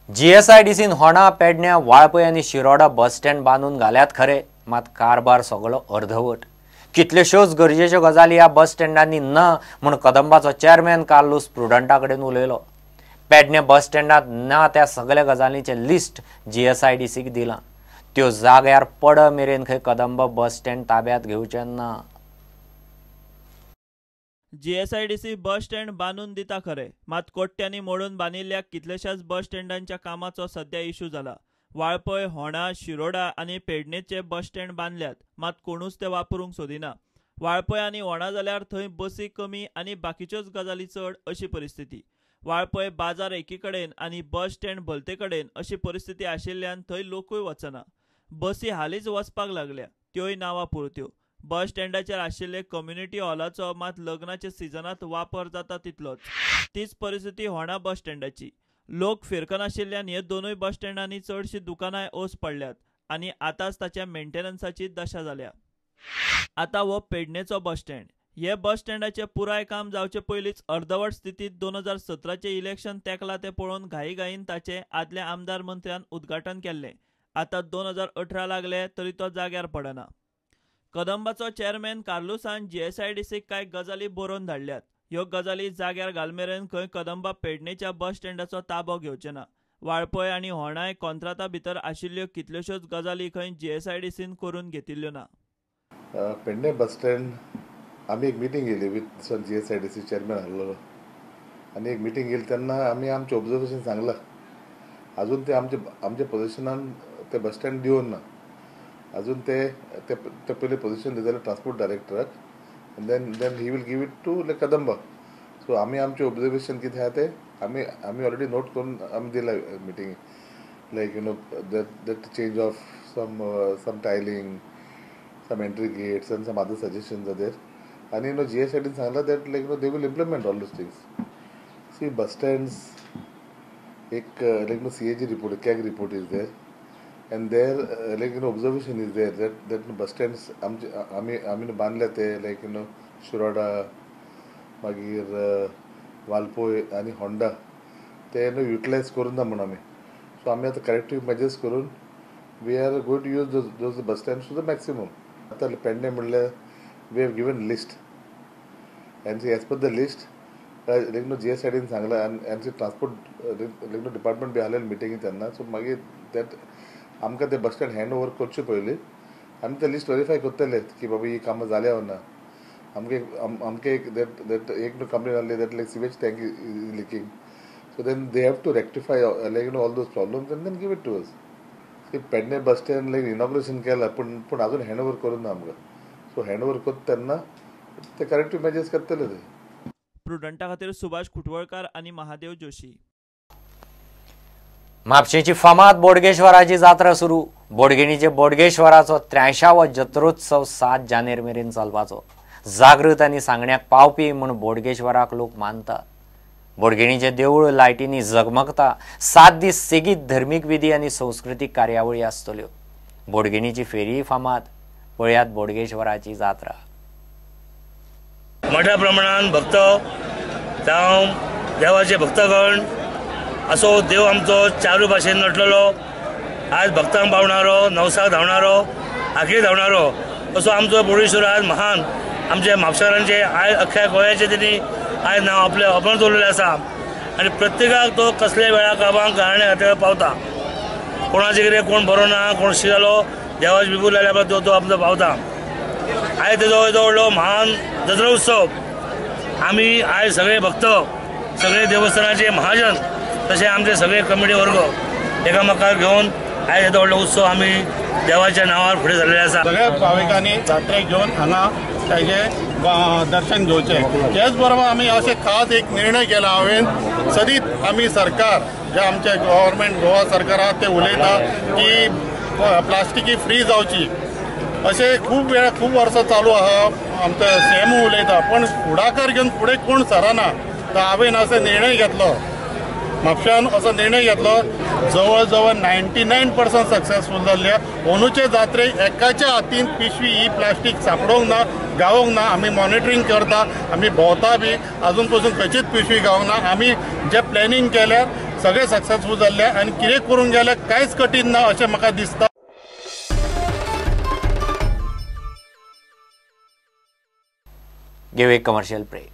जीएसआयडीसीन होणा, पेडण्या, वाळपय आनी शिरोडा बस स्टँड बांदून घाल्यात खरे, मात कारभार सगळो अर्धवट। कितल्योश्योच गरजेच्यो गजाली ह्या बस स्टँडांनी ना म्हूण कदंबाचो चेअरमॅन कार्लूस प्रुडंटा कडेन उलयलो। पेडणे बस स्टँडांत ना त्या सगळ्या गजालींचें लिस्ट जीएसआयडीसीक दिलां। त्यो जाग्यार पड मेरेन खंय कदंब बस स्टँड ताब्यात घेवचें ना। जीएसआयडीसी बस स्टँड बांदून दिता खरे, मात कोट्यांनी मोडून बांदिल्ल्या कितल्याशाच बस स्टँडांच्या कामाचो सध्या इशू जाला। वाळपय, होणा, शिरोडा आनी पेडणेचे बस स्टँड बांदल्यात, मात कोणूच ते वापरूंक सोदिना। वाळपय आनी होणा जाल्यार थंय बसी कमी आनी बाकीच्योच गजाली चड अशी परिस्थिती। वाळपय बाजार एकी कडेन आनी बस स्टँड भलते कडेन अशी परिस्थिती आशिल्ल्यान थंय लोकूय वचना। बसी हालींच वचपाक लागल्या, त्योय नांवा पुरत्यो। बस स्टँडाचेर आशिल्ले कम्युनिटी हॉलाचो मात लग्नाच्या सिजनात वापर जाता तितलोच। तीच परिस्थिती होणा बस स्टँडाची। लोक फिरकनाशिल्ल्यान हे दोनूय बस स्टँडांनी चडशी दुकानांय ओस पडल्यात आनी आतांच ताच्या मेंटेनन्साची दशा जाल्या। आतां हो पेडणेचो बस स्टँड। हे बस स्टँडाचें पुराय काम जावचे पयलींच अर्दवट स्थितींत 2017चें इलेक्शन तेंकलां तें पळोवन घाईघाईन ताचें आदल्या आमदार मंत्र्यान उद्घाटन केल्लें। आतां 2018 लागले तरी तो जाग्यार पडना। कदंबाचो चेअरमॅन कार्लुसान जीएसआयडीसीक कांय गजाली बरोवन धाडल्यात। ह्यो गजाली जाग्यार घालमेरेन खंय कदंबा पेडणेच्या बस स्टँडाचो ताबो घेवचे ना। वाळपय आनी होणाय कॉन्त्राता भितर आशिल्ल्यो कितल्योश्योच गजाली खंय जीएसआयडीसीन करून घेतिल्ल्यो ना। पेडणे बस स्टँड आमी एक मिटींग केली विथ जीएसआयडीसी चेअरमॅन आहलो आनी एक मिटींग केली तेन्ना आमी आमचें ऑब्जर्वेशन सांगलां। अजून ते आमचे आमच्या पोजिशनान ते बस स्टँड दिवन ना। अजून ते ते पयले पोजिशन दितले transport डायरेक्टराक, and then he will give it to like Kadamba. So आमी आमचें ऑब्जर्वेशन कितें आहा तें आमी आमी ऑलरेडी नोट करून आमी दिलां मिटींगे, like you know that change of some tiling, some entry gates and some other suggestions are there. आनी you know जीएसआयडीन सांगलां that like you know they will implement all those things. See bus stands एक like no CAG report, CAG report is there, and there like you know observation is there that that bus stands आमचे आमी आमी बांदल्या ते लायक you know Shiroda, मागीर वालपोय आनी Honda ते न्हू युटिलायज करूं ना म्हूण आमी। सो आमी आतां करेक्टीव मेजर्स करून we are going to use those bus stands to the maximum. आतां पेडणे म्हणल्यार we have given list and as per the list like no जीएसआयडीन सांगलां आनी आनी ट्रान्सपोर्ट लायक नो डिपार्टमेंट बी आहलें मिटिंगी तेन्ना। सो मागीर that आमकां ते बस स्टँड हँड ओवर करचे पयलीं आमी ते लिस्ट वेरीफाय करतले की बाबा ही कामां जाल्या ओ ना। आमकां आमकां एक that that एक कंप्लेन आहली that like sewage tank is leaking, so then they have to rectify like you know all those problems and then give it to us. Pedne bus stand like inauguration केलां पूण पूण अजून hand over करूं ना आमकां। So hand over करता तेन्ना ते करेक्टीव मेजर्स करतले ते। प्रुडंटा खातीर सुभाष खुटवळकार आनी महादेव जोशी। म्हापशेंची फामाद बोडगेश्वराची जात्रा सुरू। बोडगिणीचे बोडगेश्वराचो 83वो जत्रोत्सव 7 जानेर मेरेन चलपाचो। जागृत आनी सांगण्याक पावपी म्हूण बोडगेश्वराक लोक मानतात। बोडगिणीचें देवूळ लायटींनी जगमगता। 7 दीस सेगीत धर्मीक विधी आनी संस्कृतीक कार्यावळी आसतल्यो। बोडगिणीची फेरी फामाद। पळयात बोडगेश्वराची जात्रा। मोठ्या प्रमाणान भक्त जावं देवाचे भक्तगण असो देव आमचो चारू भाशेन नटलेलो, आज भक्तांक पावणारो, नवसाक धांवणारो, आखी धांवणारो असो आमचो बोडगेश्वर आज महान आमच्या म्हापशेकारांचे आयज अख्ख्या गोंयाचे तेणी आयज नांव आपलें अमर दवरलेलें आसा आनी प्रत्येकाक तो कसल्या वेळार कामाक कारणे खातीर पावता। कोणाचे कितें कोण बरो ना, कोण शी जालो, देवाचे बिबूल जाल्यार तो तो आमचो पावता। आयज तेजो येदो व्हडलो महान जत्रा उत्सव आमी आयज सगळे भक्त, सगळे देवस्थानाचे महाजन तशें आमचे सगळे कमिटी वर्ग एकामेकार घेवन आयज येदो व्हडलो उत्सव आमी देवाच्या नांवार फुडें सरलेले आसा। सगळ्या भाविकांनी जात्रेक घेवन हांगा ताजे दर्शन घेवचें। त्याच बरोबर आमी अशें खास एक निर्णय केला हांवें, सदींच आमी सरकार जे आमचे गव्हर्मेंट गोवा सरकार आहा ते उलयता की प्लास्टिकी फ्री जावची, अशें खूब वेळा खूब वर्सां चालू आहा। आमचो सीएम उलयता पण फुडाकार घेवन फुडें कोण सरना, तर हांवें असो निर्णय घेतलो, म्हापश्यान असो निर्णय घेतलो, जवळ जवळ 99% सक्सेसफूल जाल्ले। अंदूचे जात्रेक एकाच्या हातीन पिशवी ही प्लास्टीक सांपडोंक ना, गावोंक ना। आमी मॉनिटरींग करता, आमी भोंवता बी, आजून पसून खंयचीच पिशवी गावोंक ना। आमी जे प्लॅनिंग केल्यार सगळे सक्सेसफूल जाल्ले आनी कितें करूंक गेल्यार कांयच कठीण ना अशें म्हाका दिसता. घेऊ एक कमर्शियल ब्रेक.